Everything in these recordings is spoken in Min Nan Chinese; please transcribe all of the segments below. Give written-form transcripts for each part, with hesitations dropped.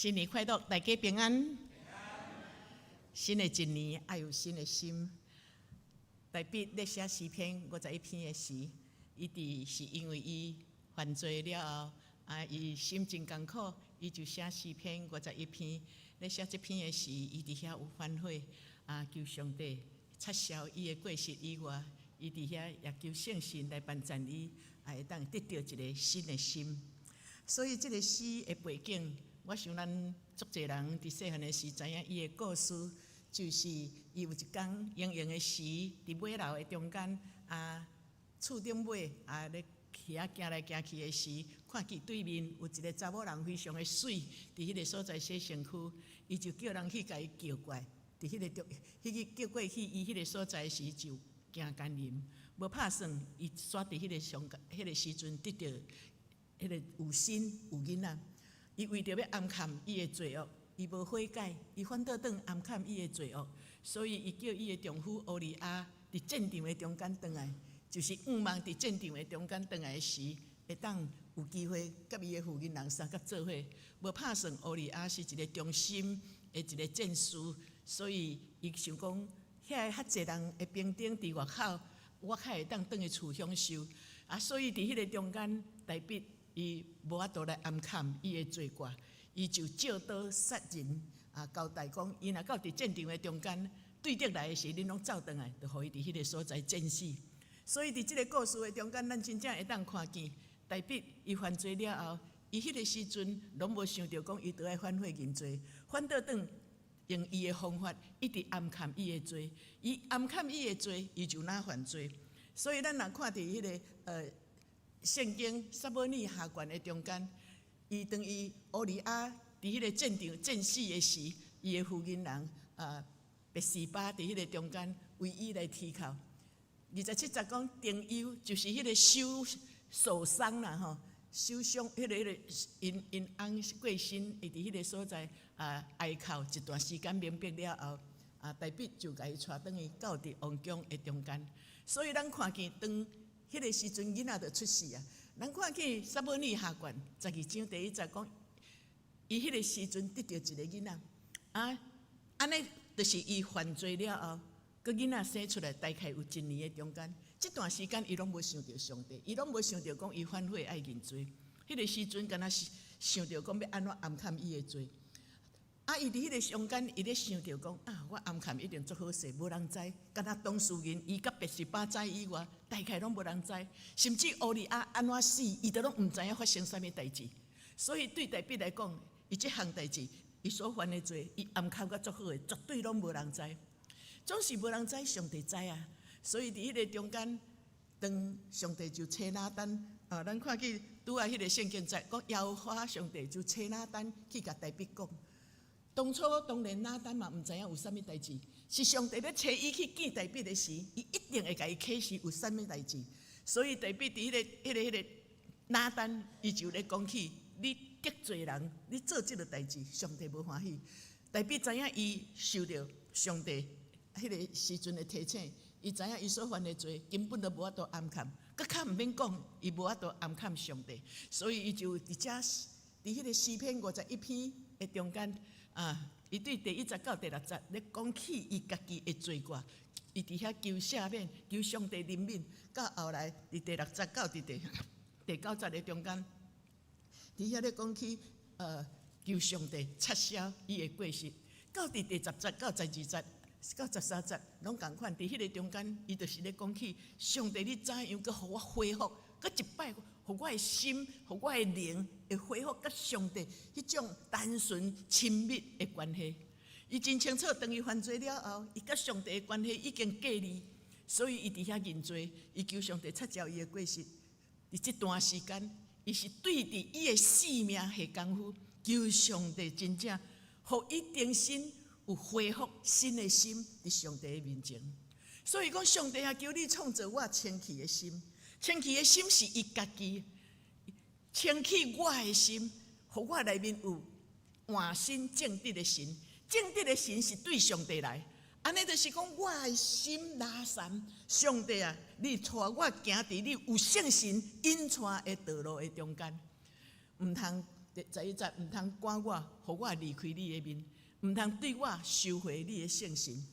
新年快樂，大家平安。新的一年愛有新的心。大衛咧寫詩篇51篇的時，伊佇是因為伊犯罪了後，啊，伊心真艱苦，伊就寫詩篇五十一篇。咧寫這篇的時，伊佇遐有反悔，啊，求上帝擦消伊的過失以外，伊佇遐也求聖神來幫助伊，啊，會當得著一个新的心。所以這个詩的背景，我想咱足濟人佇細漢的時知影伊的故事，就是伊有一工閒閒的時，佇尾樓的中間啊，厝頂尾啊咧遐行來行去的時，看見對面有一个查某人非常的媠，佇彼个所在洗身軀，伊就叫人去共伊叫過來，佇彼个中，彼个叫過去伊彼个所在時就行姦淫，無拍算，伊煞佇彼个上彼个時陣得著彼個有身有囡仔，伊為著欲掩蓋伊的罪惡，伊無悔改，伊反倒轉掩蓋伊的罪惡，所以伊叫伊的丈夫烏利亞佇戰場的中間轉來，就是向望佇戰場的中間轉來的時，會當有機會佮伊的婦人人相佮做伙。無拍算烏利亞是一个忠心的一个戰士，所以伊想講，遐較濟人的兵丁佇外口，我較會當轉去厝享受。啊，所以佇彼个中間，大衛伊無法度來掩蓋伊的罪過，伊就借刀殺人啊，交代講，伊若到佇戰場的中間對敵來的時，恁攏走轉來，就予伊佇彼个所在戰死。所以佇這个故事的中間，咱真正會當看見，大衛伊犯罪了後，伊彼个時陣攏無想著講伊著愛反悔認罪，反倒轉用伊的方法一直掩蓋伊的罪，伊掩蓋伊的罪，伊就若犯罪。所以咱若看佇彼个聖經撒母耳下卷的中間，伊當伊烏利亞佇彼个戰場戰死的時，伊的婦人人啊，拔示巴佇彼个中間為伊來啼哭。27節講丁憂就是彼个守守喪啦吼，守喪彼个𪜶𪜶翁過身，伊佇彼个所在啊哀哭一段時間明白了後，啊大衛就共伊帶轉去到佇王宮的中間。所以咱看見當彼个時陣囡仔就出世啊，咱看見撒母耳下卷12章第1節講，伊彼个時陣得著一个囡仔，啊，按呢就是伊犯罪了後，閣囡仔生出來，大概有一年的中間，這段時間伊攏無想著上帝，伊攏無想著講伊反悔愛認罪。彼个時陣敢若是想著講欲按怎掩蓋伊的罪。啊！伊佇彼个中間，伊咧想著講啊，我掩蓋一定足好勢，無人知。敢若當事人伊佮拔示巴知以外，大概攏無人知。甚至烏利亞按怎死，伊都攏毋知影發生啥物代誌。所以對大衛來講，伊這項代誌，伊所犯的罪，伊掩蓋甲足好的，絕對攏無人知。總是無人知，上帝知啊。所以佇彼個中間，當上帝就差拿單啊，咱看見拄仔彼个聖經節講，耶和華上帝就差拿單去共大衛講。當初當然拿單嘛，毋知影有啥物代誌，是上帝欲差伊去見大衛的時，伊一定會共伊啟示有啥物代誌。所以大衛佇彼个拿單，伊就咧講起，你得罪人，你做這个代誌，上帝無歡喜。大衛知影伊受著上帝彼个時陣的提醒，伊知影伊所犯的罪根本都無法度掩蓋，閣較毋免講，伊無法度掩蓋上帝，所以伊就佇遮佇彼个詩篇五十一篇的中間。啊！伊對第1節到第6節咧講起伊家己的罪過，伊佇遐求赦免，求上帝憐憫。到後來，佇第6節到佇第9節的中間，佇遐咧講起求上帝擦消伊的過失。到佇第10節到12節到13節，攏仝款。佇彼个中間，伊就是咧講起上帝，你怎樣閣予我恢復，閣一擺，予我的心，予我的靈會恢復佮上帝彼種單純親密的關係。伊真清楚，當伊犯罪了後，伊佮上帝的關係已經隔離，所以伊佇遐認罪，伊求上帝擦掉伊的過失。佇這段時間，伊是對佇伊的性命下功夫，求上帝真正予伊重新有恢復新的心佇上帝的面前。所以講，上帝啊，求你創造我清氣的心。清氣的心是伊家己，清氣我的心，予我內面有換新正直的神。正直的神是對上帝來，按呢就是講我的心拉攏，上帝啊，你帶我行佇你有聖神引帶的道路的中間，毋通第十一節，毋通趕我，予我離開你的面，毋通對我收回你的聖神。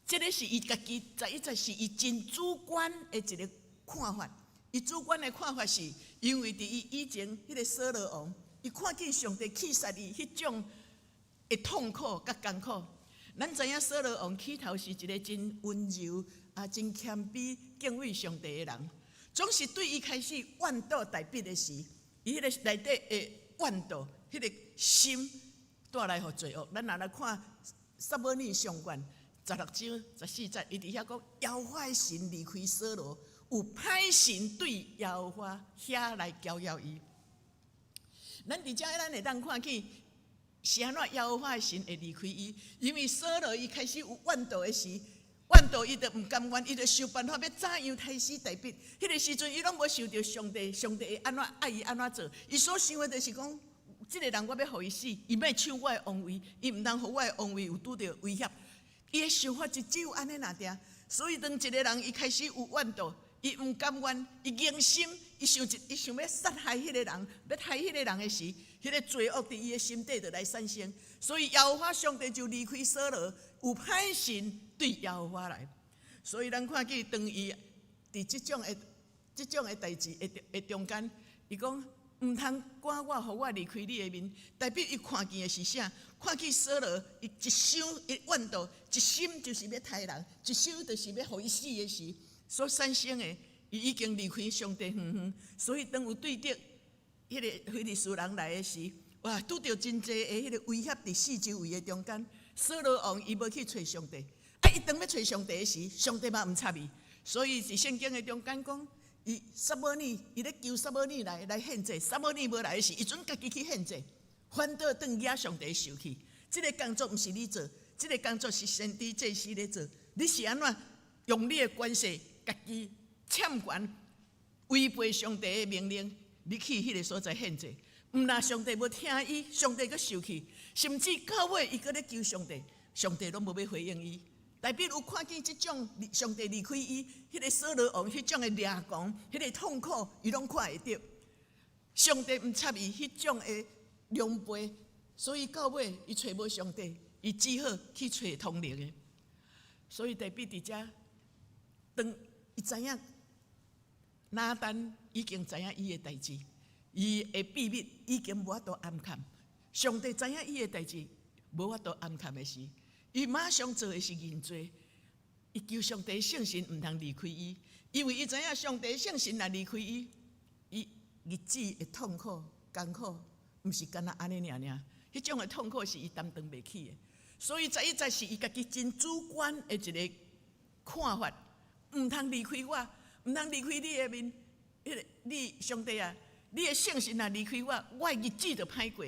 這个是伊家己十一節是伊真主觀的一個看法。伊主觀的看法是，因為佇伊以前彼個掃羅王，伊看見上帝棄殺伊彼種的痛苦佮艱苦。咱知影掃羅王起頭是一個真溫柔啊、真謙卑、敬畏上帝的人，總是對伊開始怨妒大衛的時，伊彼个內底的怨妒，彼個心帶來予罪惡。咱若來看撒母耳上卷16章14節，伊佇遐講，耶和華的神離開掃羅，有歹神對耶和華遐來攪擾伊。咱佇遮咱會當看見是按怎耶和華的神會離開伊，因為掃羅伊開始有怨妒的時，怨妒伊就毋甘願，伊就想辦法欲怎樣刣死大衛。彼个時陣伊攏無想著上帝，上帝會按怎愛伊按怎做，伊所想的就是講，這个人我欲予伊死，伊欲搶我的王位，伊毋通予我的王位有拄著威脅。伊的想法就只有按呢爾爾，所以當一个人伊開始有怨妒，伊毋甘願，伊硬心，伊想欲殺害彼个人，欲害彼个人的時，彼个罪惡佇伊的心底就來產生。所以耶和華上帝就離開掃羅，有歹神對耶和華來。所以咱看見當伊佇這種的代誌的中間，伊講毋通趕我，予我離開你的面。代表伊看見的是啥？看見掃羅，伊一想伊怨妒，一心就是欲刣人，一想就是欲予伊死的時，所產生的，伊已經離開上帝遠遠。所以當有對敵彼个非利士人來的時，哇，拄著真濟的彼个威脅佇四周圍的中間，掃羅王伊無去揣上帝，啊，伊當欲揣上帝的時，上帝嘛毋插伊。所以佇聖經的中間講，伊撒母耳，伊咧求撒母耳來獻祭，撒母耳無來的時，伊準家己去獻祭，反倒轉惹上帝受氣。這个工作毋是你做，這个工作是先知祭司咧做。你是按怎用你的權勢，家己僭權，違背上帝的命令，你去彼个所在獻祭？毋但上帝無聽伊，上帝閣受氣，甚至到尾伊閣咧求上帝，上帝攏無欲回應伊。代表有看見這種上帝離開伊，彼个掃羅王彼種的掠狂，彼个痛苦，伊攏看會著。上帝毋插伊彼種的狼狽，所以到尾伊揣無上帝，伊只好去揣通靈的。所以大衛佇遮，當伊知影拿單已經知影伊的代誌，伊的秘密已經無法度掩藏。上帝知影伊的代誌無法度掩藏的時，伊馬上做的是認罪，伊求上帝聖神毋通離開伊，因為伊知影上帝聖神若離開伊，伊日子的痛苦艱苦，毋是干焦按呢爾爾，彼種的痛苦是伊擔當袂起的。所以十一節是伊家己真主觀的一个看法，毋通離開我，毋通離開你的面，彼个你上帝啊，你的聖神若離開我，我的日子就歹過。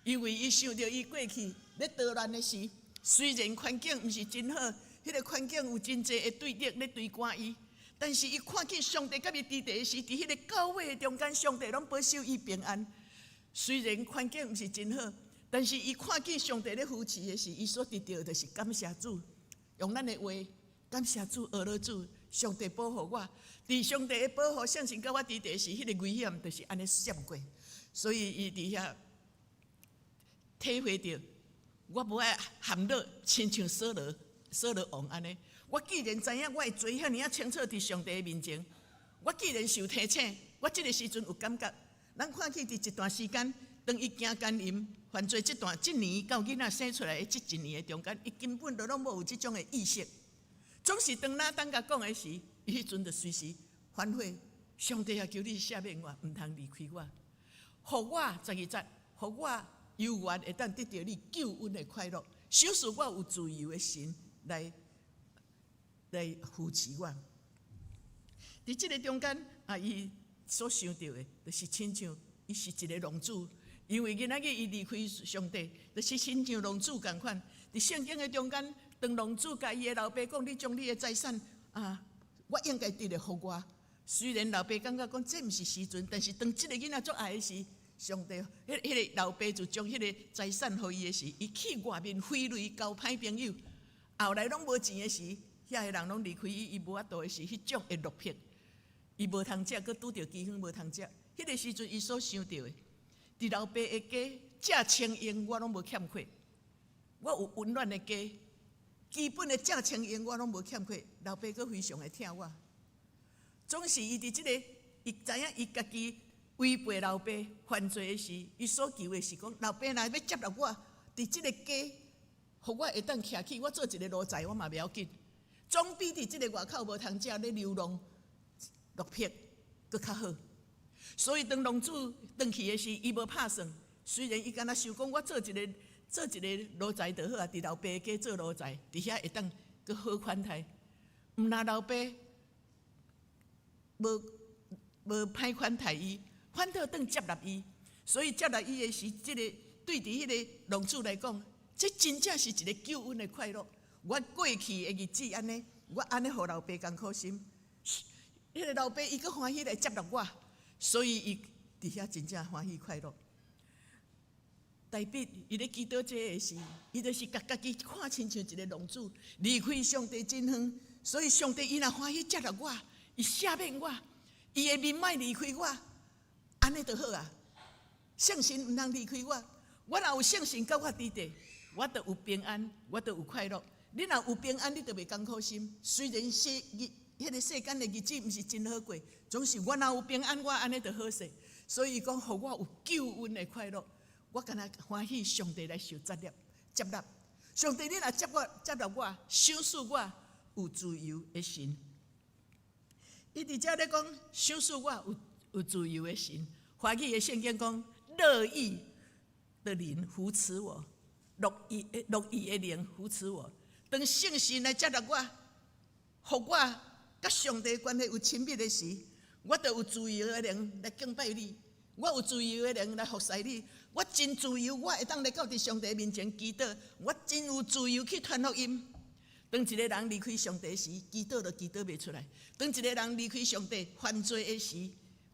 因為伊想著伊過去咧逃難的時，雖然環境毋是真好，彼个環境有真濟的對敵咧追趕伊，但是伊看見上帝佮伊佇佇的時，佇彼个到尾的中間，上帝攏保守伊平安。雖然環境毋是真好，但是伊看見上帝咧扶持的時，伊所得著的就是感謝主。用咱的話，感謝主，阿羅主，上帝保護我。佇上帝的保護，聖神佮我佇佇的時，彼个危險就是按呢閃過。所以伊佇遐體會著，我無愛陷落親像掃羅王按呢。我既然知影我的罪遐爾仔清楚佇上帝的面前，我既然受提醒，我這个時陣有感覺。咱看見佇一段時間，當伊行姦淫犯罪這段這年到囡仔生出來的這一年的中間，伊根本都攏無有這種的意識。總是當拿單共講的時，伊彼陣就隨時反悔。上帝啊，求你赦免我，毋通離開我，予我12節，予我猶原會當得著你救恩的快樂，賞賜我有自由的心來扶持我。佇這个中間啊，伊所想著的，就是親像伊是一个浪子，因為囡仔伊離開上帝，就是親像浪子仝款。佇聖經的中間，當浪子共伊的老爸講：“你將你的財產啊，我應該得的予我。”雖然老爸感覺講這毋是時陣，但是當這个囡仔足愛的時，上帝，彼个老爸就將彼个財產予伊的時，伊去外面揮淚交歹朋友，後來攏無錢的時，遐个人攏離開伊，伊無法度的時，彼種的落魄，伊無通食，閣拄著饑荒無通食。彼个時陣，伊所想著的，佇老爸的家，食穿用我攏無欠缺，我有溫暖的家，基本的食穿用我攏無欠缺，老爸閣非常的疼我。總是伊佇這个，伊知影伊家己違背老爸犯罪的時，伊所求的是講，老爸若欲接納我，佇這个家，予我會當徛起，我做一个奴才我嘛袂要緊，總比佇這个外口無通食咧流浪落魄閣較好。所以當浪子轉去的時，伊無拍算。雖然伊敢若想講，我做一个奴才就好啊，佇老爸家做奴才，佇遐會當閣好款待。毋但老爸無歹款待伊，反倒轉接納伊。所以接納伊的時，這个對佇彼个浪子來講，這真正是一个救恩的快樂。我過去的日子按呢，我按呢予老爸艱苦心，彼个老爸伊閣歡喜來接納我，所以伊佇遐真正歡喜快樂。大衛伊咧祈禱這个時，伊就是共家己看親像一个浪子，離開上帝真遠，所以上帝伊若歡喜接納我，伊赦免我，伊的面莫離開我，按呢就好啊。聖神毋通離開我，我若有聖神佮我佇咧，我就有平安，我就有快樂。你若有平安，你就袂艱苦心。雖然世日彼个世間的日子毋是真好過，總是我若有平安，我按呢就好勢。所以講，予我有救恩的快樂。我敢若歡喜上帝來受接納，接納上帝，你若接我，接納我，賞賜我有自由的心。伊佇遮咧講，賞賜我有自由的心。華語的聖經講，樂意的靈扶持我，樂意的靈扶持我。當聖神來接納我，予我佮上帝關係有親密的時，我就有自由的靈來敬拜你。我有自由的靈來服侍你，我真自由，我會當來到佇上帝面前祈禱，我真有自由去傳福音。當一個人離開上帝時，祈禱就祈禱袂出來；當一個人離開上帝犯罪的時，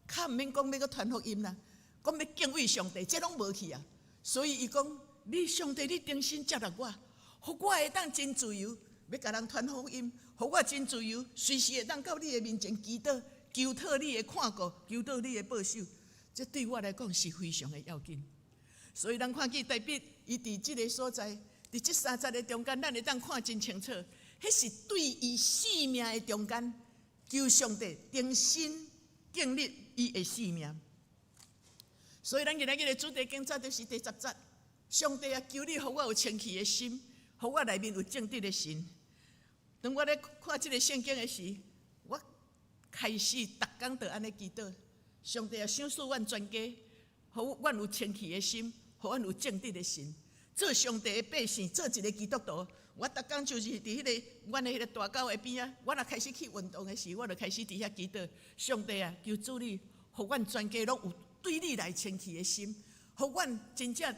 較毋免講欲閣傳福音啦，講欲敬畏上帝，這攏無去啊。所以伊講，你上帝，你重新接納我，予我會當真自由，欲共人傳福音，予我真自由，隨時會當到你的面前祈禱，求討你的看顧，求討你的保守。這對我來講是非常的要緊。所以咱看見大衛，伊佇這个所在，佇這三節的中間，咱會當看真清楚，彼是對伊性命的中間，求上帝重新建立伊的性命。所以咱今仔日的主題經節就是第十節，上帝啊，求你予我有清氣的心，予我內面有正直的神。當我咧看這个聖經的時，我開始逐工就按呢祈禱。上帝啊，賞賜阮全家，予阮有清氣的心，予阮有正直的神，做上帝的百姓，做一个基督徒。我逐工就是佇彼个阮的彼个大狗的邊仔，我若開始去運動的時，我就開始佇遐祈禱。上帝啊，求主你，予阮全家攏有對你來清氣的心，予阮真正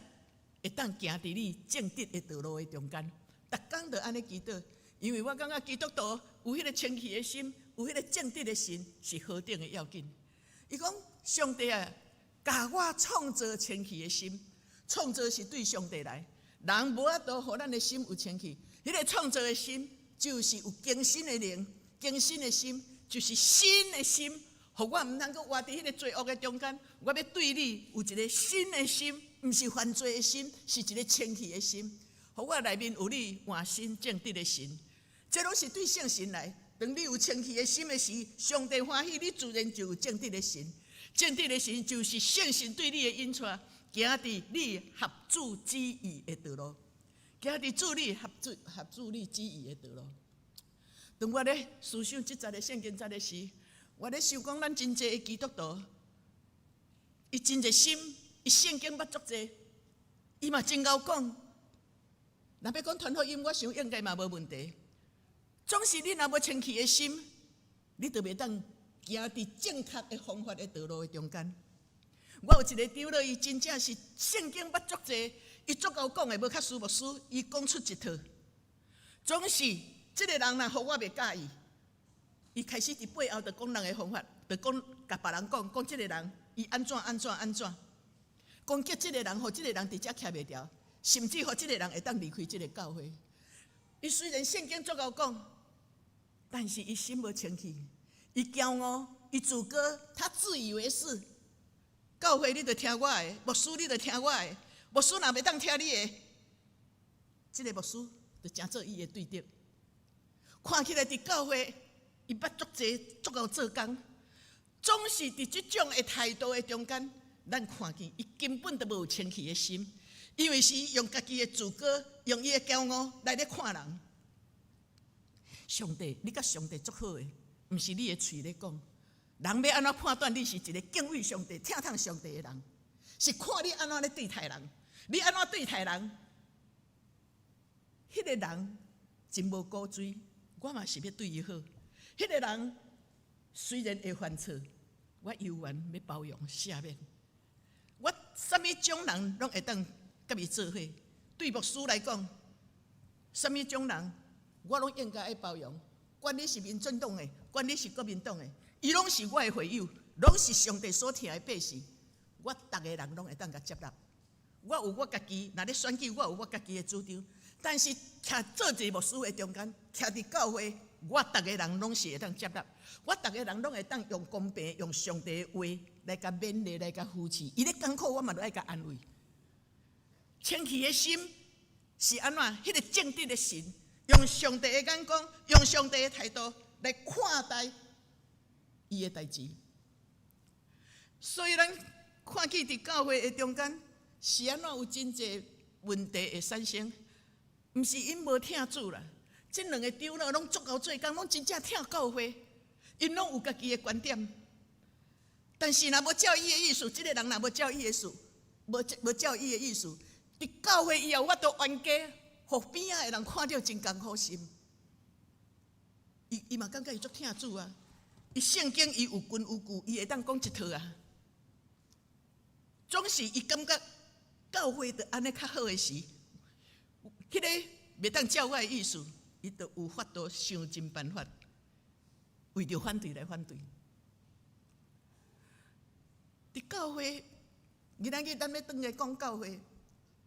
會當行佇你正直的道路的中間。逐工就按呢祈禱，因為我感覺基督徒有彼个清氣的心，有彼个正直的神，是何等的要緊。伊講：上帝啊，共我創造清氣的心，創造是對上帝來，人無法度予咱的心有清氣。彼个創造的心，就是有更新的靈，更新的心就是新的心，予我毋通閣活佇彼个罪惡的中間。我欲對你有一个新的心，毋是犯罪的心，是一个清氣的心。予我內面有你換新正直的神，這攏是對聖神來。當你有清氣的心的時，上帝歡喜，你自然就有正直的神。正直的神就是聖神對你的引帶，行佇你合主旨意的道路，行佇主你合主你旨意的道路。當我咧思想這節的聖經節的時，我咧想講，咱真濟的基督徒，伊真熱心，伊聖經捌足濟，伊嘛真𠢕講。若欲講傳福音，我想應該嘛無問題。總是你若無清氣的心，你就袂當行佇正確的方法的道路的中間。我有一個長老，伊真正是聖經捌足濟，伊足𠢕講的，無較輸牧師，伊講出一套。總是這个人若予我袂佮意，伊開始佇背後就講人的方法，就講共別人講，講這个人伊按怎按怎按怎，攻擊這个人，予這个人佇遮徛袂牢，甚至予這个人會當離開這个教會。伊雖然聖經足𠢕講，但是伊心無清氣，伊驕傲，伊自高，他自以為是，教會你著聽我的，牧師你著聽我的，牧師若袂當聽你的，這個牧師就成做伊的對敵。看起來佇教會，伊捌足濟足𠢕做工，總是佇這種的態度的中間，咱看見伊根本就無有清氣的心，因為是用家己的自高，用伊的驕傲來咧看人。上帝，你佮上帝足好的，毋是你的喙咧講。人欲按怎判斷你是一個敬畏上帝、疼痛上帝的人，是看你按怎咧對待人。你按怎對待人，彼個人真無古錐，我嘛是欲對伊好。彼個人雖然會犯錯，我猶原欲包容赦免。我啥物種人攏會當佮伊做伙。對牧師來講，啥物種人我攏應該愛包容。管你是民進黨的，管你是國民黨的，伊攏是我的會友，攏是上帝所疼的百姓。我逐个人攏會當共接納。我有我家己，若咧選舉，我有我家己的主張。但是徛做一個牧師的中間，徛佇教會，我逐个人攏是會當接納。我逐个人攏會當用公平、用上帝的話來共勉勵、來共扶持。伊咧艱苦，我嘛著愛共安慰。清氣的心是按怎？彼個正直的神，用上帝的眼光，用上帝的態度來看待伊的代誌。所以咱看見佇教會的中間，是按怎有真濟問題會產生？毋是𪜶無疼主啦，這兩個長老攏足𠢕做工，攏真正疼教會，𪜶攏有家己的觀點。但是若無照伊的意思，這個人若無照伊的意思，無照伊的意思，佇教會伊也有法度冤家，予邊仔的人看著真艱苦心。伊嘛感覺伊足疼主啊，伊聖經伊有根有據，伊會當講一套啊。總是伊感覺教會著按呢較好的時，彼個袂當照我的意思，伊就有法度想盡辦法，為著反對來反對。佇教會，今仔日咱欲轉來講教會，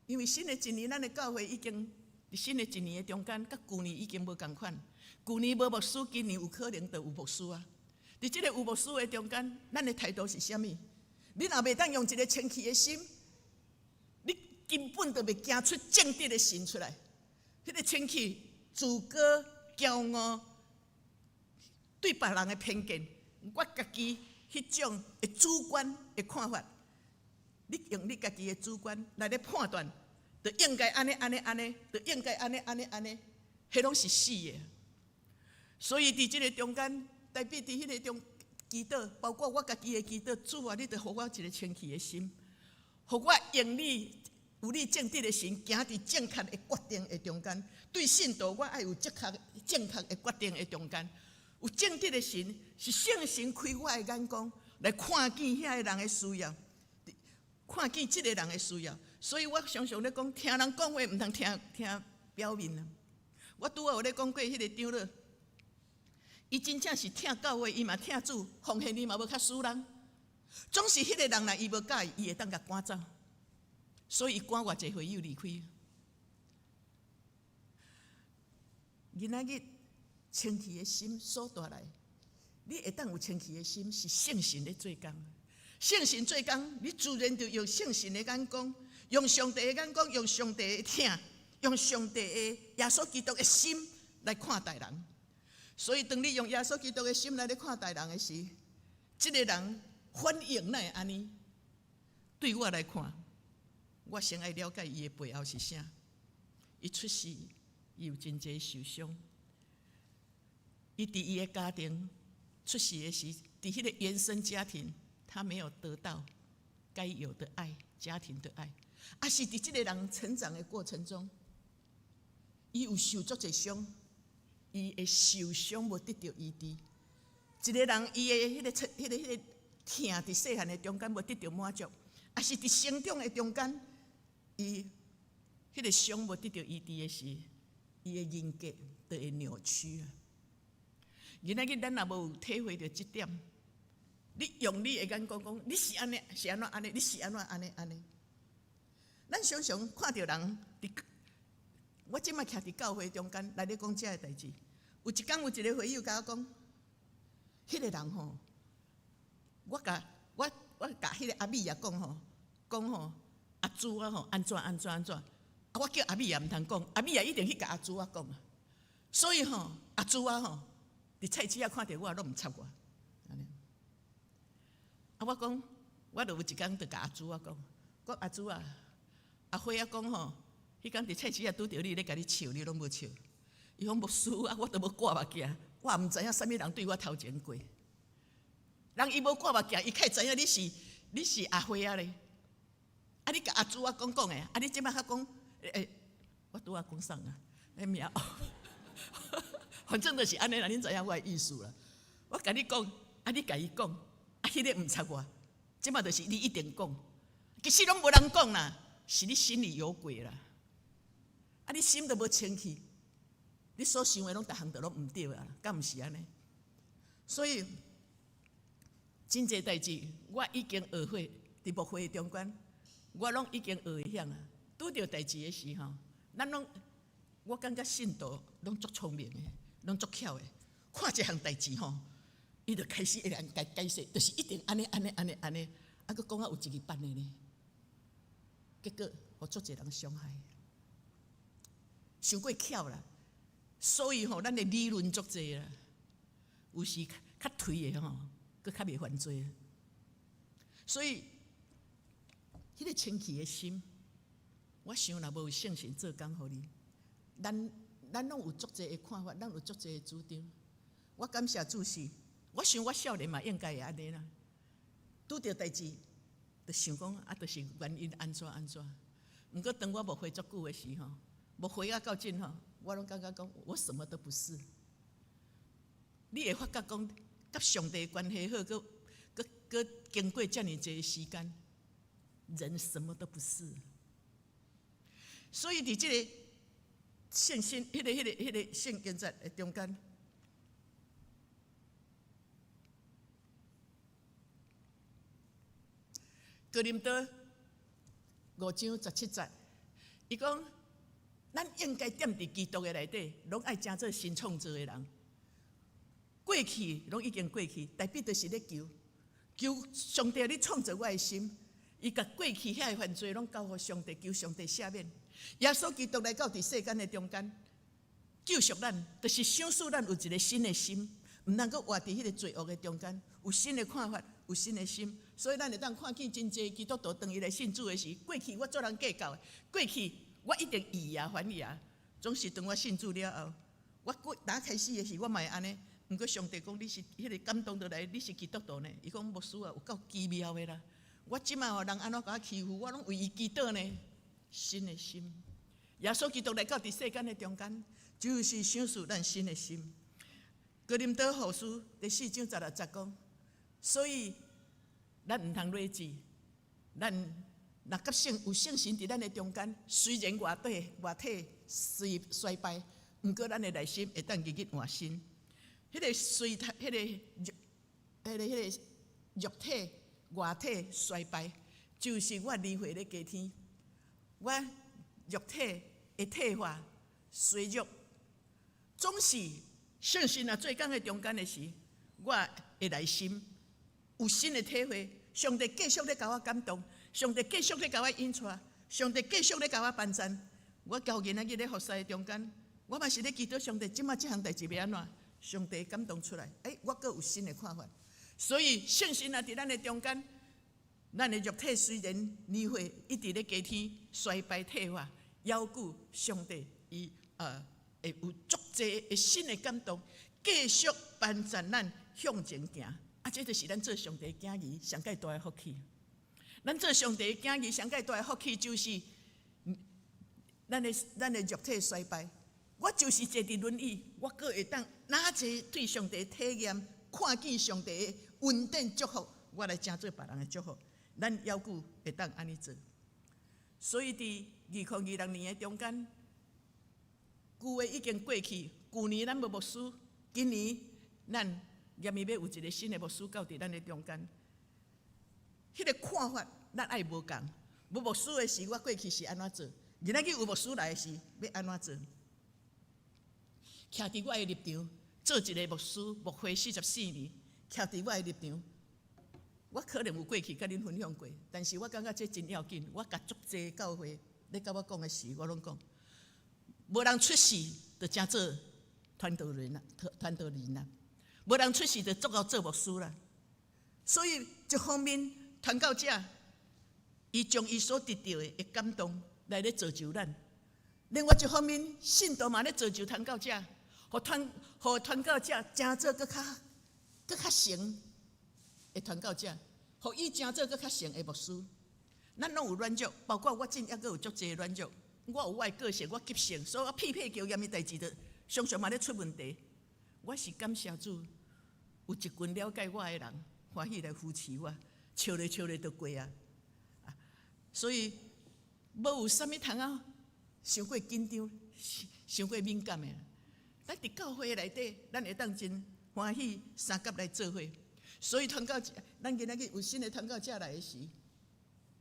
因為新的一年，咱的教會已經佇新的一年的中間，佮舊年已經無仝款。舊年無牧師，今年有可能就有牧師啊。佇這個有牧師的中間，咱的態度是啥物？你若袂當用一個清氣的心，你根本就袂行出正直的神出來。彼個清氣、自高、驕傲，對別人的偏見，我家己彼種的主觀的看法，你用你家己的主觀來咧判斷，就應該按呢按呢按呢，就應該按呢按呢按呢，彼攏是死的。所以佇這個中間，代表佇彼個中祈禱，包括我家己的祈禱，主啊，你著予我一個清氣的心，予我用你有你正直的神，行佇正確的決定的中間。對信徒，我愛有正確的決定的中間，有正直的神，是聖神開我的眼光，來看見遐个人的需要，看見這個人的需要。所以我常常咧講，聽人講話毋通聽聽表面啊。我拄仔有咧講過彼個長老，伊真正是疼教會，伊嘛疼主，奉獻伊嘛無較輸人。總是彼個人若伊無佮意，伊會當共趕走。所以伊趕偌濟會友離開。今仔日清氣的心所帶來，你會當有清氣的心，是聖神咧做工。聖神做工，你自然就用聖神的眼光，用上帝的眼光，用上帝的疼，用上帝的耶穌基督的心來看待人。所以，當你用耶穌基督的心來咧看待人的時，這個人反應哪會按呢？對我來看，我先愛了解伊的背後是啥。伊出世，伊有真濟受傷。伊佇伊的家庭出世的時，佇彼個原生家庭，他沒有得到該有的愛，家庭的愛。抑是佇這個人成長的過程中，伊有受足濟傷，伊的受傷無得著醫治。一個人伊的彼個疼佇細漢的中間無得著滿足，抑是佇成長的中間，伊彼個傷無得著醫治的時，伊的人格就會扭曲啊。今仔日咱若無體會著這點，你用你的眼光講，你是按呢，是按怎按呢？你是按怎按呢按呢？咱常常看著人佇，我這擺徛佇教會中間來咧講這个代誌。有一工有一個會友共我講，彼個人吼，我共我我共彼个阿美也講吼，講吼阿朱啊吼按怎按怎按怎，啊我叫阿美也毋通講，阿美也一定去共阿朱仔講啊。所以吼，阿朱仔吼，佇菜市仔看著我攏毋插我。啊，我講，我就有一工就共阿朱仔講，講阿朱啊，阿輝仔講吼，彼工佇菜市仔拄著你咧共你笑，你攏無笑。伊講牧師啊，我都無掛目鏡，我也毋知影啥物人對我頭前過。人伊無掛目鏡，伊較會知影你是阿輝仔咧。啊，你共阿朱仔講講的，啊，你這擺較講，欸，我拄仔講啥啊？彼名，反正就是按呢啦，恁知影我的意思啦。我共你講，啊，你共伊講，啊，彼个毋插我，這擺就是你一定講，其實攏無人講啦，是你心裡有鬼啦。啊，你心都無清氣，你所想的攏逐項都攏毋對啊，敢毋是按呢？所以真濟代誌，我已經學會佇牧會中間，我攏已經學會曉啊。拄著代誌的時候，咱攏我感覺信徒攏足聰明的，攏足巧的，看這項代誌吼，伊就開始會來解解釋，就是一定按呢按呢按呢按呢，啊，閣講啊有一個版的呢，結果予足濟人傷害，傷過巧啦。所以吼，咱的理論足濟啦，有時較頹的吼，閣較袂犯罪。所以，彼個清氣的心，我想若無有聖神做工予你，咱攏有足濟的看法，咱有足濟的主張。我感謝主是，我想我少年嘛應該會按呢啦。拄著代誌，就想講啊，就是原因按怎按怎。毋過當我牧會足久的時候，牧會啊到盡吼，我攏感覺講我什麼都不是。你會發覺講，佮上帝關係好，閣閣閣經過遮爾濟時間，人什麼都不是。所以佇這个聖經、彼个聖經節的中間，哥林多5章17節，伊講：咱應該踮佇基督的內底，攏愛成做新創造的人。過去攏已經過去，代表就是咧求求上帝，你創造我的心，伊共過去遐个犯罪攏交予上帝，求上帝赦免。耶穌基督來到佇世間的中間，救贖咱，就是賞賜咱有一个新的心，毋通閣活佇彼个罪惡的中間，有新的看法，有新的心。所以咱會當看見真濟基督徒當伊來信主的時，過去我做人計較的，過去我一定以牙還牙，總是當我信主了後，我過打開始的時，我嘛會按呢。毋過上帝講你是彼个感動落來，你是基督徒呢？伊講牧師啊，有夠奇妙的啦！我這擺吼人按怎共我欺負，我攏為伊祈禱呢。新的心，耶穌基督來到佇世間的中間，就是賞賜咱新的心。哥林多後書第4章16節講，所以咱毋通劣志，咱若佮聖有聖神佇咱的中間，雖然外體雖衰敗，毋過咱的內心會當日日換新。彼个衰體，彼个肉體外體衰敗，就是我年歲咧加添，我肉體會退化衰弱，總是聖神若做工的中間的時，我的內心有新的體會。上帝繼續咧共我感動，上帝繼續咧共我引帶，上帝繼續咧共我幫贊。我教囡仔去咧服侍的中間，我嘛是咧祈禱上帝，這擺這項代誌欲按怎？上帝感動出來，欸，我閣有新的看法。所以聖神若佇咱的中間，咱的肉體雖然年歲一直咧加添衰敗退化，猶閣上帝伊會有足濟的新的感動，繼續幫助咱向前行。啊，這就是咱做上帝囝兒上蓋大的福氣。咱做上帝囝兒上蓋大的福氣，就是咱的肉體衰敗。我就是坐佇輪椅，我閣會當哪濟對上帝體驗，看見上帝的恩典祝福，我來成做別人的祝福。咱猶閣會當按呢做。所以佇2026年的中間，舊的已經過去，舊年咱無牧師，今年咱嚴伊欲有一个新的牧師到佇咱的中間。彼个看法咱愛無仝，無牧師的時，我過去是按怎做？今仔日有牧師來的時，欲按怎做？徛佇我的立場，做一个牧師，牧會44年，徛佇我的立場，我可能有過去佮恁分享過，但是我感覺這真要緊。我共足濟教會咧佮我講的時，我攏講，無人出世就成做傳道人啦，傳道人啦，無人出世就足夠做牧師啦。所以一方面，傳教者伊將伊所得著的感動來咧造就咱；另外一方面，信徒嘛咧造就傳教者，予傳教者成做閣較成的傳教者，予伊成做閣較成的牧師。咱攏有軟弱，包括我真猶閣有足濟軟弱。我有我的個性，我急性，所以我屁屁叫啥物代誌，就常常嘛咧出問題。我是感謝主，有一群了解我的人，歡喜來扶持我，笑咧笑咧就過啊。所以無有啥物通啊，傷過緊張，傷過敏感的。咱佇教會內底，咱會當真歡喜相佮來做伙。所以傳教者，咱今仔日有新的傳教者來的時，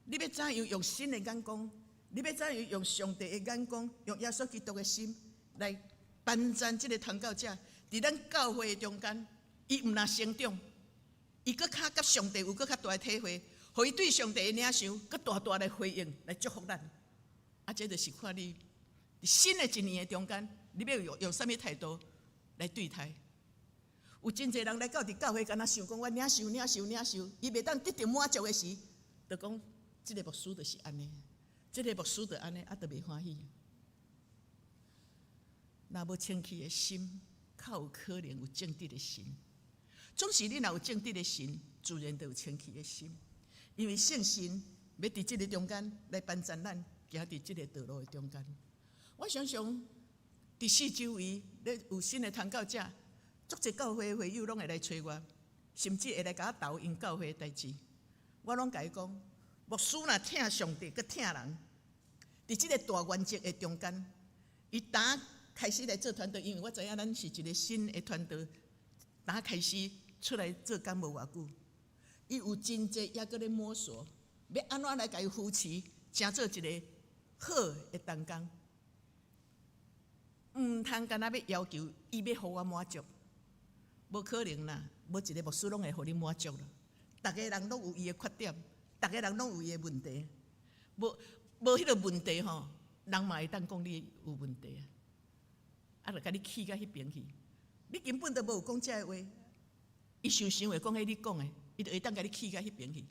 你欲怎樣用新的眼光？你欲怎樣用上帝的眼光，用耶穌基督的心來幫贊這個傳教者？佇咱教會的中間，伊毋但成長，伊閣較佮上帝有閣較大的體會，予伊對上帝的領受，閣大大來回應，來祝福咱。啊，這就是看你佇新的一年的中間，你欲用啥物態度來對待？有真濟人來到佇教會，敢若想講我領受、領受、領受，伊袂當得著滿足的時，就講這个牧師就是按呢，這个牧師就按呢，啊，就袂歡喜。若無清氣的心，較有可能有正直的神。總是你若有正直的神，自然就有清氣的心。因為聖神欲佇這个中間來幫助咱，行佇這个道路的中間。我常常佇四周圍咧有新的傳教者，足濟教會會友攏會來揣我，甚至會來共我投𪜶教會的代誌。我攏共伊講，牧師若疼上帝，閣疼人，佇這個大原則的中間，伊打開始來做傳道，因為我知影咱是一個新的傳道，打開始出來做工無偌久，伊有真濟猶閣咧摸索，欲按怎來共伊扶持，成做一個好的同工。毋通干焦欲要求伊欲予我滿足，無可能啦！無一個牧師攏會予你滿足啦。逐个人攏有伊的缺點，逐个人攏有伊的問題。無彼個問題吼，人嘛會當講你有問題啊。啊，就共你氣到彼邊去。你根本都無有講這个話，伊想想會講彼你講的，伊就會當共你氣到彼邊去。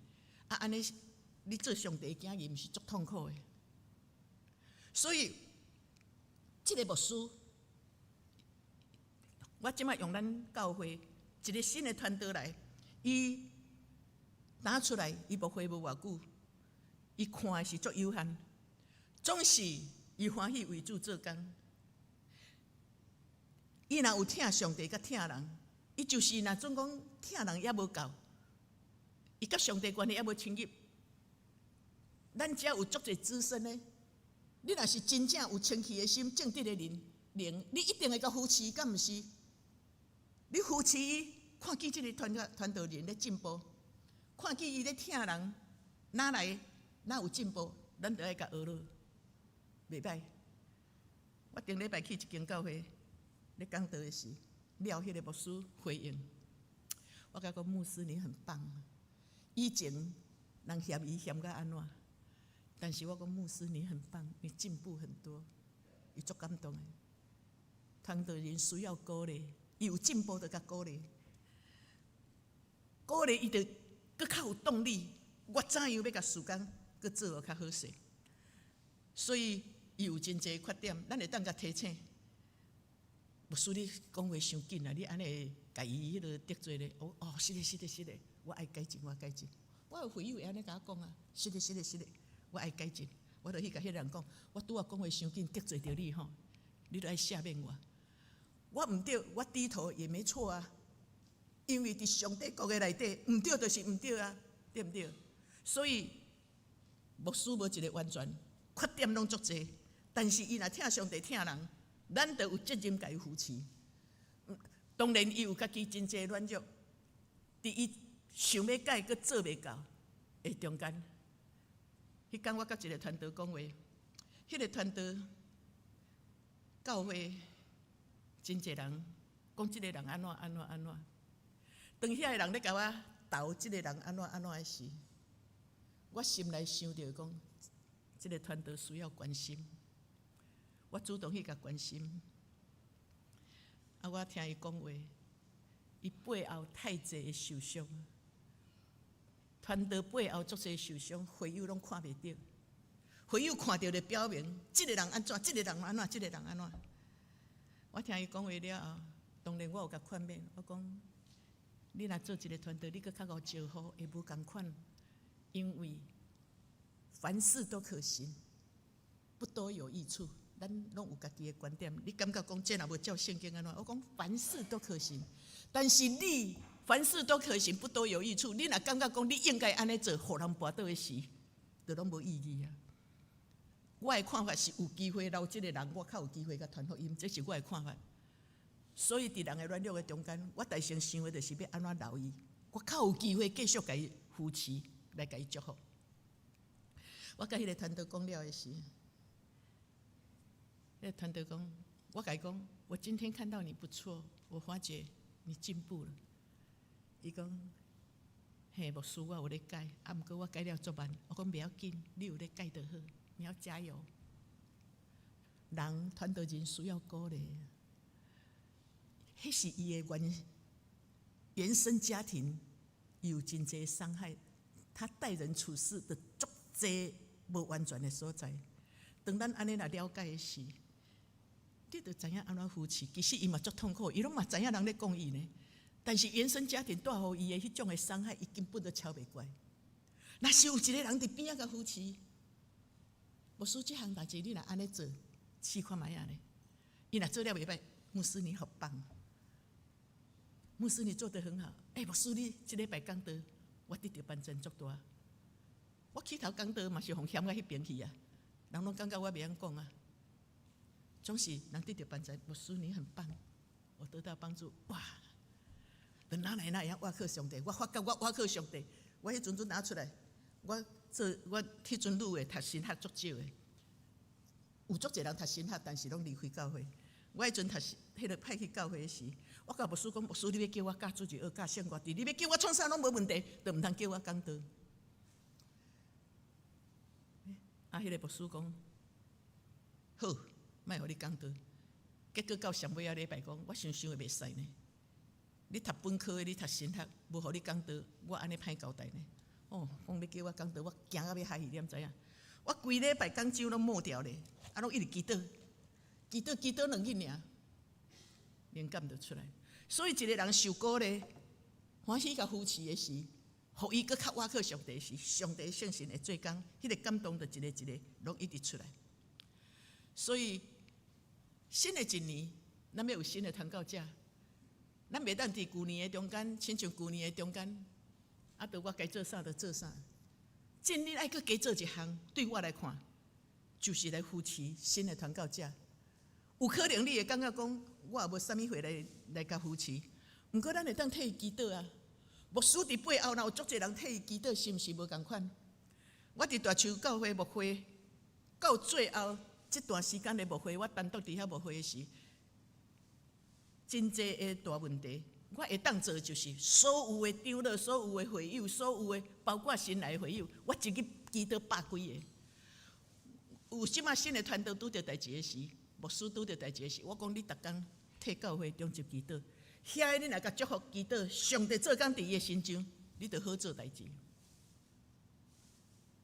啊，按呢，你做上帝的囝兒，毋是足痛苦的。所以，這个牧師，我這擺用咱教會一個新的傳道來，伊打出來，伊牧會無偌久，伊看的是足有限，總是伊歡喜為主做工。伊若有疼上帝佮疼人，伊就是若總講疼人猶無夠，伊佮上帝關係猶無親密。咱遮有足濟資深的，你若是真正有清氣的心、正直的靈，你一定會共扶持，敢毋是？你扶持伊，看見這个傳道人咧進步，看見伊咧疼人，哪來哪有進步，咱就愛共學落，袂歹。我頂禮拜去一間教會咧講道的時，了彼个牧師回應，我共伊講牧師你很棒。以前人嫌伊嫌甲按怎，但是我講牧師你很棒，你進步很多，伊足感動的。傳道人需要鼓勵，伊有進步就共鼓勵，鼓勵伊就閣較有動力。我怎樣欲共事工閣做予較好勢？所以伊有真濟缺點，咱會當共提醒。牧師，你講話傷緊啊！你按呢會共伊彼个得罪咧？哦哦，是的，是的，是的，我愛改進，我愛改進。我有會友會按呢共我講啊，是的，是的，是的，我愛改進。我就去共彼个人講，我拄仔講話傷緊，得罪著你吼，你著愛赦免我。我毋對，我低頭也沒錯啊，因為佇上帝國的內底，毋對就是毋對啊，對毋對？所以牧師無一個完全，缺點攏足濟，但是伊若疼上帝疼人，咱就有責任共伊扶持。當然，伊有家己真濟軟弱，佇伊想欲改，閣做袂到的中間。彼工我佮一個傳道講話，彼个傳道教會真濟人講這个人按怎按怎按怎，當遐个人咧共我投這个人按怎按怎的時，我心內想著講，這个傳道需要關心，我主動去共關心。啊，我聽伊講話，伊背後太濟的受傷，傳道背後足濟受傷，會友攏看袂著。會友看著就表明，這个人按怎，這个人按怎，這个人按怎。我聽伊講話了後，當然我有共勸勉，我講，你若做一个傳道，你閣較𠢕招呼，會無仝款，因為凡事都可行，不都有益處。咱攏有家己的觀點，你感覺講這若無照聖經按怎？我講凡事都可行，但是你凡事都可行，不都有益處？你若感覺講你應該按呢做，予人跋倒的時，就攏無意義啊。我的看法是有機會留這个人，我較有機會共傳福音，這是我的看法。所以佇人的軟弱的中間，我大先想的就是欲按怎留伊，我較有機會繼續共伊扶持，來共伊祝福。我共彼个傳道講了的時，彼个傳道講，我共伊講，我今天看到你不錯，我發覺你進步了。伊講，嘿，牧師，我有咧改，啊，毋過我改了足慢。我講袂要緊，你有咧改就好，你要加油。人傳道人需要鼓勵，彼是伊的原生家庭有真濟傷害，他待人處事的足濟無完全的所在。當咱按呢來了解的時，你就知影按怎扶持。其實伊嘛足痛苦，伊攏嘛知影人咧講伊呢。但是原生家庭帶予伊的彼種的傷害，伊根本都超袂過。若是有一個人佇邊仔共扶持，牧師這項代誌你若按呢做，試看覓仔咧。伊若做了袂䆀，牧師你好棒，牧師你做得很好。欸，牧師你這禮拜講道，我得著幫助足大。我起頭講道嘛是予嫌到彼邊去啊，人攏感覺我袂曉講啊。總是人得著幫助，牧師你很棒，我得到幫助，哇！就哪來哪會曉倚靠上帝，我發覺我倚靠上帝，我彼陣陣拿出來，我做我彼陣女的讀神學足少的，有足濟人讀神學，但是攏離開教會。我彼陣讀彼个派去教會時，我共牧師講，牧師你欲叫我教主日學、教聖歌隊，你欲叫我創啥攏無問題，都毋通叫我講道。啊，彼个牧師講，好，莫予你講道。結果到上尾仔禮拜講，我想想會袂使呢。你讀本科的，你讀神學，無予你講道，我按呢歹交代呢。哦，講欲叫我講道，我驚到欲害去，你毋知影？我規禮拜講章攏抹掉咧，啊，攏一直祈禱，祈禱祈禱兩日爾，靈感就出來。所以一個人受鼓勵、歡喜共扶持的時，予伊閣較倚靠上帝時，上帝聖神會做工，彼个感動就一個一個攏一直出來。所以新的一年，咱欲有新的傳教者。咱袂當佇舊年的中間，親像舊年的中間，啊，著我該做啥就做啥。今年愛閣加做一項，對我來看，就是來扶持新的傳教者。有可能你會感覺講，我也無啥物會來共扶持。毋過咱會當替伊祈禱啊。牧師佇背後，若有足濟人替伊祈禱，是毋是無仝款？我佇大樹教會牧會，到最後這段時間的牧會，我單獨佇遐牧會的時，真濟的大問題，我會當做就是所有的長老、所有的會友、所有的包括新來的會友，我一日祈禱百幾个。有這馬新的傳道拄著代誌的時，牧師拄著代誌的時，我講你逐工替教會中集祈禱，遐個你若共祝福祈禱，上帝做工佇伊的身上，你就好做代誌。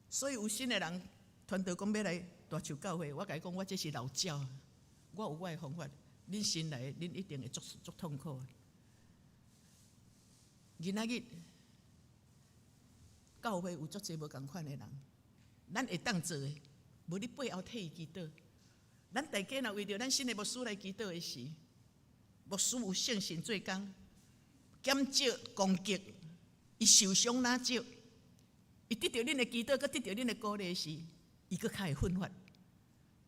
所以有新的人傳道講欲來大樹教會，我共伊講，我這是老鳥，我有我的方法。恁新來的，恁一定會足足痛苦的。今仔日教會有足濟無仝款的人，咱會當做的，無你背後替伊祈禱。咱大家若為著咱新的牧師來祈禱的時，牧師有聖神做工，減少攻擊，伊受傷若少，伊得著恁的祈禱，閣得著恁的鼓勵時，伊閣較會奮發。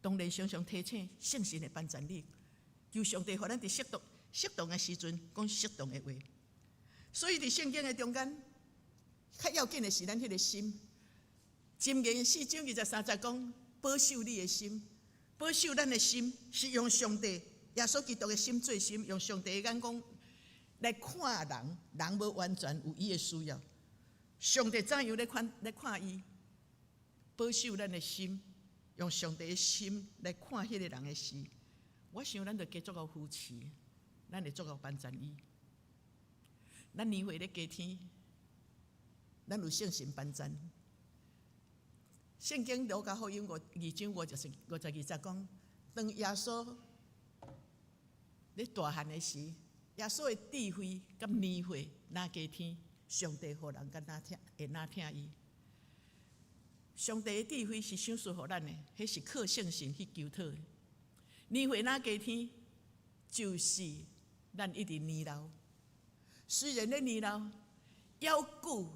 當然，常常提醒聖神會幫助你。求上帝予咱佇適當的時陣講適當的話。所以佇聖經的中間，較要緊的是咱彼个心。箴言4章23節講，保守你的心，保守咱的心，是用上帝耶穌基督的心做心，用上帝的眼光來看咱的心，是來看人，人無完全有伊的需要。上帝怎樣咧看來看伊，保守咱的心，用上帝的心來看彼個人的時，我想咱就加足夠扶持，咱會足夠幫贊伊。咱年歲咧加添，咱有信心幫贊。聖經路加福音2章52節講，當耶穌咧大漢的時，耶穌的智慧佮年歲若加添，上帝予人敢若疼，會若疼伊。上帝的智慧是賞賜予咱的，彼是靠聖神去求討的。年歲若加添，就是咱一直年老。雖然咧年老，猶閣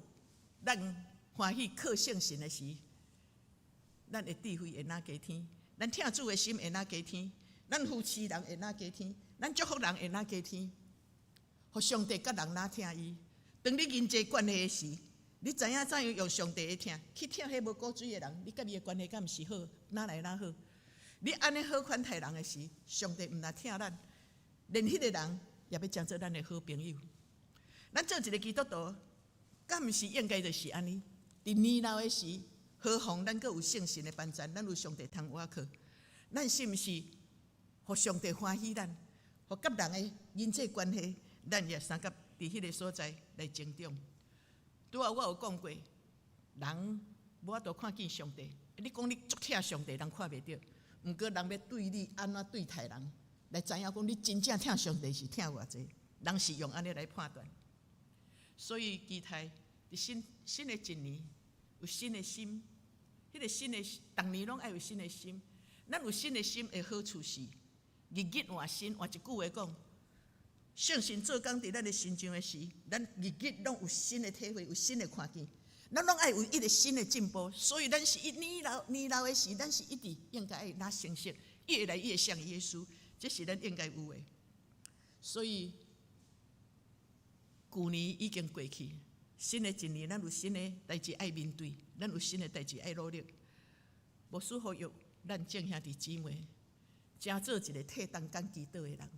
咱歡喜靠聖神的時，咱的智慧會若加添，咱疼主的心會若加添，咱扶持人會若加添，咱祝福人會若加添，予上帝佮人若疼伊。當你人際關係的時，你知影怎樣用上帝的疼去疼彼無骨水的人，你佮伊的關係敢毋是好？哪來哪好？你按呢好款待人的時，上帝毋但疼咱，連彼個人也欲成做咱的好朋友。咱做一個基督徒，敢毋是應該就是按呢？佇年老的時，何妨咱閣有聖神的幫贊，咱有上帝通倚靠，咱是毋是予上帝歡喜咱？予佮人的人際關係，咱也相佮佇彼個所在來成長。拄仔我有講過，人無法度看見上帝。你講你足疼上帝，人看袂著。毋過人欲對你按怎對待人，來知影講你真正疼上帝是疼偌濟。人是用按呢來判斷。所以期待佇新新的一年有新的心，彼個新的逐年攏愛有新的心。咱有新的心的好處是，日日換新。換一句話講，聖神做工佇咱的身上的時，咱日日攏有新的體會，有新的看見。咱攏愛有一個新的進步，所以咱是一年老年老的時，咱是一直應該愛若成熟，越來越像耶穌，這是咱應該有的。所以舊年已經過去，新的一年咱有新的代誌愛面對，咱有新的代誌愛努力。牧師呼籲咱眾兄弟姊妹，成做一個替同工祈禱的人，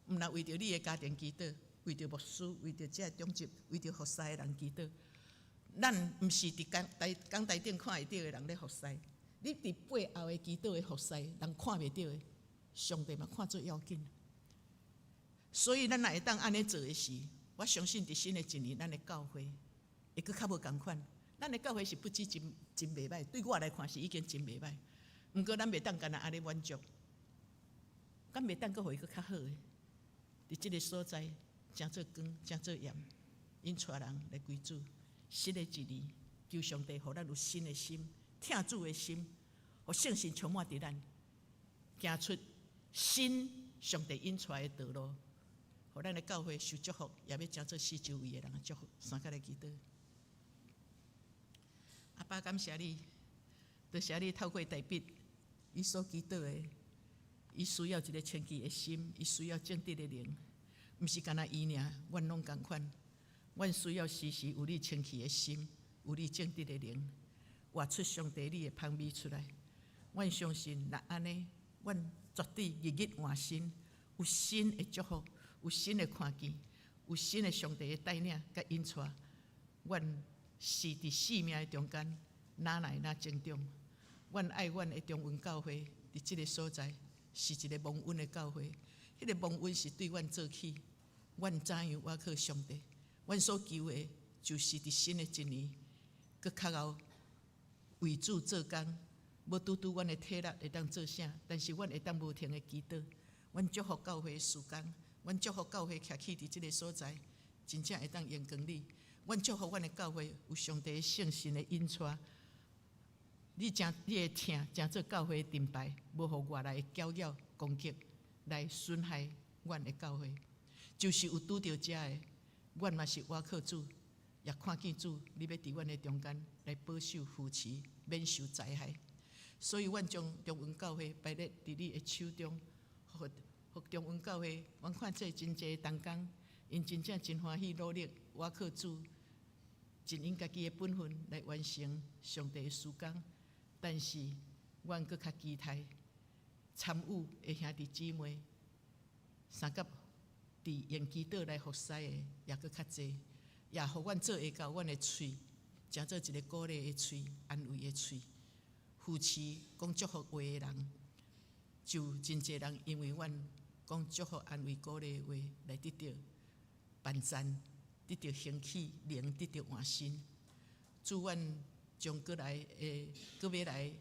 毋但為著你的家庭祈禱，為著牧師，為著這個長執，為著服侍的人祈禱。咱毋是佇講台頂看會著的人咧服侍，你佇背後的祈禱的服侍，人看袂著的，上帝嘛看做要緊。所以咱若會當按呢做的時，我相信佇新的一年，咱的教會會閣較無仝款。咱的教會是不止真真袂䆀，對我來看是已經真袂䆀。毋過咱袂當干焦按呢滿足，敢袂當閣予伊閣較好的？佇這个所在，成做光，成做鹽，引帶人來歸主。新的一年，求上帝予咱有新的心，疼主的心，予聖神充滿佇咱，行出新上帝引帶的道路，予咱的教會受祝福，也欲成做四周圍的人的祝福。相佮來祈禱。阿爸，感謝你，多謝你透過大衛，伊所祈禱的，伊需要一个清潔的心，伊需要正直的靈，毋是干焦伊爾，阮攏仝款。阮需要時時有你清氣的心，有你正直的靈，活出上帝你的芳味出來。阮相信，若按呢，阮絕對日日換新，有新的祝福，有新的看見，有新的上帝的帶領佮引帶。阮是佇生命的中間，哪來哪成長。阮愛阮的中雲教會，佇這个所在是一个蒙恩的教會。彼个蒙恩是對阮做起，阮怎樣倚靠上帝。阮所求的，就是佇新的一年，閣較𠢕為主做工，無拄拄阮的體力會當做啥，但是阮會當無停的祈禱。阮祝福教會的事工，阮祝福教會徛起佇這个所在，真正會當榮光你。阮祝福阮的教會有上帝聖神的引帶，你成你的疼，成做教會的盾牌，無予外來的攪擾攻擊來損害阮的教會。就是有拄著這个，阮嘛是倚靠主，也看見主，你欲佇阮的中間來保守扶持，免受災害。所以，阮將中雲教會擺佇你的手中，予予中雲教會，阮看這真濟同工，𪜶真正真歡喜努力，倚靠主，盡𪜶家己的本分來完成上帝的事工。但是，阮閣較期待參與的兄弟姊妹，相佮佇用祈禱來服侍的，也閣較濟，也予阮做會到阮的喙，成做一个鼓勵的喙、安慰的喙，扶持講祝福話的人，就真濟人因為阮講祝福、安慰、鼓勵的話，來得著幫贊，得著興起，靈得著換新。主，阮將閣來的、閣欲來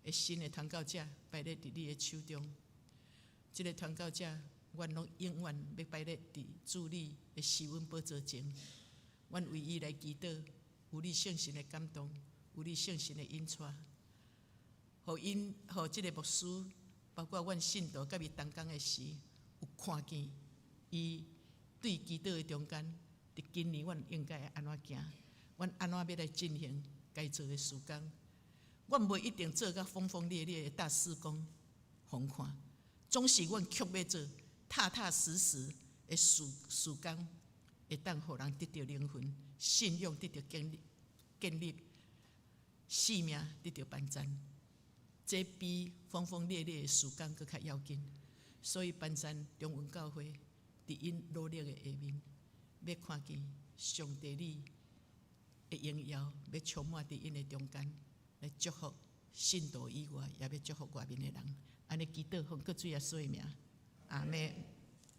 的新的傳教者擺咧佇你的手中。這个傳教者，阮攏永遠欲擺咧佇主你的施恩寶座前。阮為伊來祈禱，有你聖神的感動，有你聖神的引帶，予𪜶，予這个牧師，包括阮信徒佮伊同工的時，有看見伊對祈禱的中間，佇今年阮應該按怎行，阮按怎欲來進行該做的事工。阮袂一定做甲轟轟烈烈的大事工，予人看，總是阮卻欲做踏踏實實的事工，會當予人得著靈魂、信仰得著建立、性命得著幫贊。這比轟轟烈烈的事工閣較要緊。所以幫贊中雲教會佇𪜶努力的下面，欲看見上帝你的榮耀，欲充滿佇𪜶的中間，來祝福信徒以外，也欲祝福外面的人。按呢祈禱，奉救主耶穌的名，阿們。